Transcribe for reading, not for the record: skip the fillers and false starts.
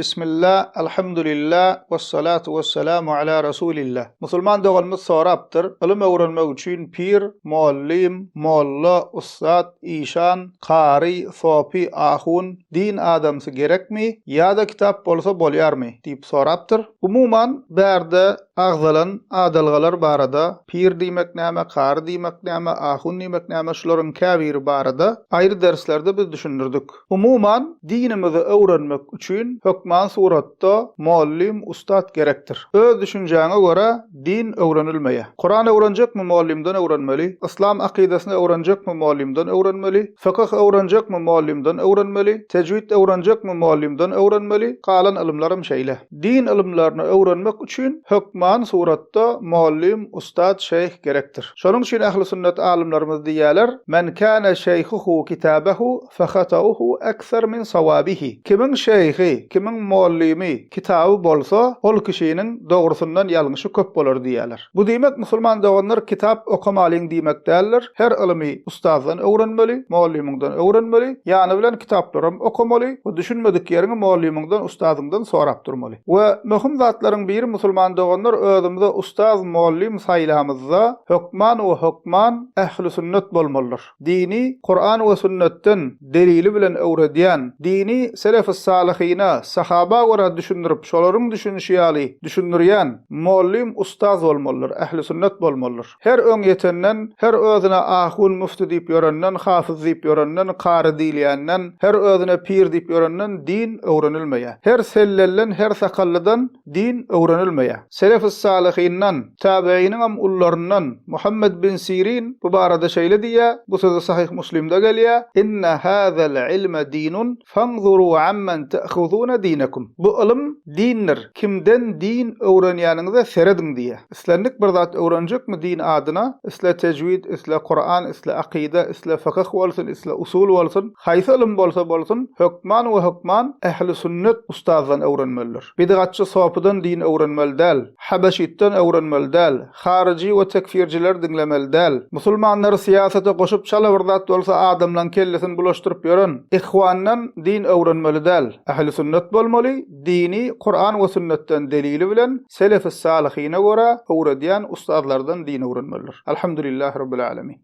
Bismillah, Alhamdulillah, wessalatu wessalamu ala Rasulillah. Musulman doganymyz sorapdyr, ylym öwrenmek üçin pir, mollym, molla, ussat, işan, kary, sopy, ahun, din adamsy gerekmi ýa-da kitap bolsa bolýarmy? diýip sorapdyr. Umuman, bärde agzalan adalgalar barada, pir diýmek näme, kary diýmek näme, ahun diýmek näme, şularyň käbiri barada aýry derslerde biz düşündirdik. Umuman, dinimizi öwrenmek üçin hökman suratda mollym, ussat gerekdir. Öz düşünjäňe görä din öwrenilmeýär. Kuran öwrenjekmi mollymdan öwrenmeli, yslam akydasyny öwrenjekmi mollymdan öwrenmeli, fykyh öwrenjekmi mollymdan öwrenmeli, tejwid öwrenjekmi mollymdan öwrenmeli, galan ylymlaram şeýle. Din ylymlaryny öwrenmek üçin hökman suratda mollym, ussat, şeýh gerekdir. Şonuň üçin ähli sünnet alymlarymyz diýýärler, Men kâne şeýhuhu kitabehu fehatauhu ekser min sawabihi. Kimiň şeýhi, kimiň mollymy kitaby bolsa, ol kişiniň dogrusyndan ýalňyşy köp bolar diýýärler. Bu diýmek musulman doganlar kitap okamalyň diýmek däldir. Her ylymy ustazdan öwrenmeli, mollymyňdan öwrenmeli, ýany bilen kitaplaram okamaly we düşünmedik ýeriňi mollymyňdan, ustazyňdan sorap durmaly. We möhüm zatlaryň biri musulman doganlar özümize ustaz mollym saýlamyzda hökman we hökman ähli sünnet bolmalydyr. Dini Kuran we sünnetden delili bilen öwredýän, dini selefus-salyhyna, sahaba görä düşündirip şolaryň düşünişi ýaly düşündirýän mollym ustaz bolmalydyr, ähli sünnet bolmalydyr. Her öňýetenden, her özüne ahun, müfti diýip ýörenden, hafyz diýip ýörenden, kary diýilýänden, her özüne pir diýip ýörenden din öwrenilmeýär. Her sellelden, her sakallydan din öwrenilmeýär. Selefus-salyhyndan, tabeiniňem ullaryndan Muhammed bin Sirin bu barada şeýle diýýär, bu sözi Sahyh Muslimde gelýär, Inne hazel ilme dinun, fanzuru ammen te'huzune dinekum. Bu ylym dindir, kimden din öwrenýäniňize serediň diýýär. Islendik bir zat öwrenjekmi din adyna, isle tejwid, isle Kuran, isle akyda, isle fykyh bolsun, isle usul bolsun, haýsy ylym bolsa bolsun, hökman we hökman ähli sünnet ustazdan öwrenmelidir. Bidgatçy sopydan din öwrenmeli däl, habeşitden öwrenmeli däl, haryjy we tekfirjileri diňlemeli däl. Musulmanlary syýasata goşup çala bir zat bolsa adamlaň kellesini bulaşdyryp ýören ihwandan din öwrenmeli däl. Ähli sünnet bolmaly, dini Kuran we sünnetden delili bilen Selef-i salyhyna görä öwredýän ustazlardan din öwrenmelidir. Alhamdulillahi Rabbil Alemin.